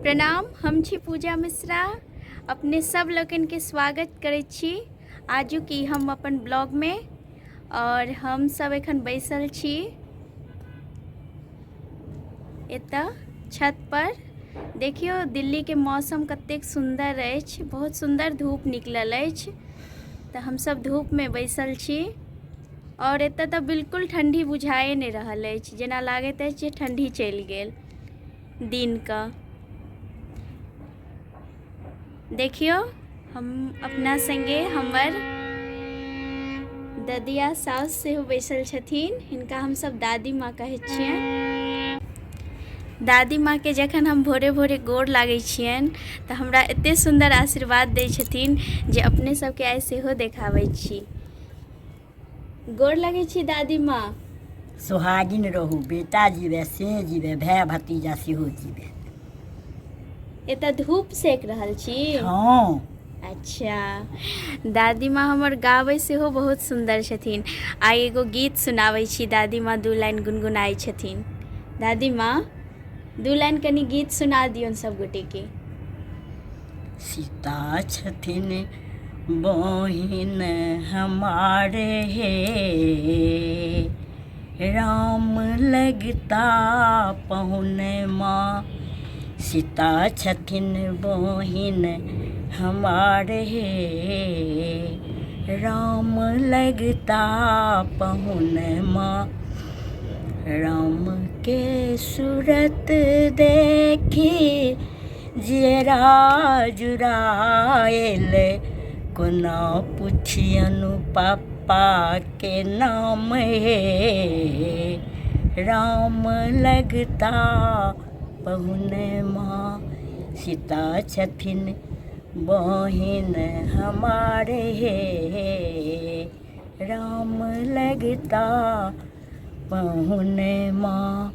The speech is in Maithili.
प्रणाम। हम छी पूजा मिश्रा, अपने सब लोकनिके स्वागत करै छी आजुक ई हम अपन ब्लॉगमे। और हम सब एखन बैसल छी एतऽ छत पर। देखियौ दिल्लीके मौसम कतेक सुन्दर अछि, बहुत सुन्दर धूप निकलल अछि, तऽ हमसब धूपमे बैसल छी। और एतऽ तऽ बिल्कुल ठण्डी बुझाए नहि रहल अछि, जेना लागैत अछि जे ठण्डी चलि गेल दिनके। देखियौ हम अपना संगे हमर ददिया साउस सेहो बैसल छथिन, हिनका हमसब दादी माँ कहै छियनि। दादी माँके जखन हम भोरे भोरे गोर लागै छियनि तऽ हमरा एतेक सुन्दर आशीर्वाद दै छथिन जे अपने सबके आइ सेहो देखाबै छी। गोर लगै छी दादी माँ। सोहागिन रहू, बेटा जीवे से जीवे, भाय भतीजा सेहो जीवे। एतऽ धूप सेक रहल छी? हँ। अच्छा, दादी माँ हमर गाबै सेहो बहुत सुन्दर छथिन। आइ एगो गीत सुनाबै छी, दादी माँ दू लाइन गुनगुनाइ छथिन। दादी माँ दू लाइन कनि गीत सुना दियौन सब गोटेके। सीता छथिन बहिन हमार हे, राम लगता पहुन माँ। सीता छथिन बहिन हमार हे, राम लगता पहुन माँ। राम के सूरत देखी जेरा जुड़ायल, कोना पुछियनु पप्पा के नाम हे, राम लगता पहुन माँ। सीता छथिन बहिन हमार हे, राम लगता पहुन माँ।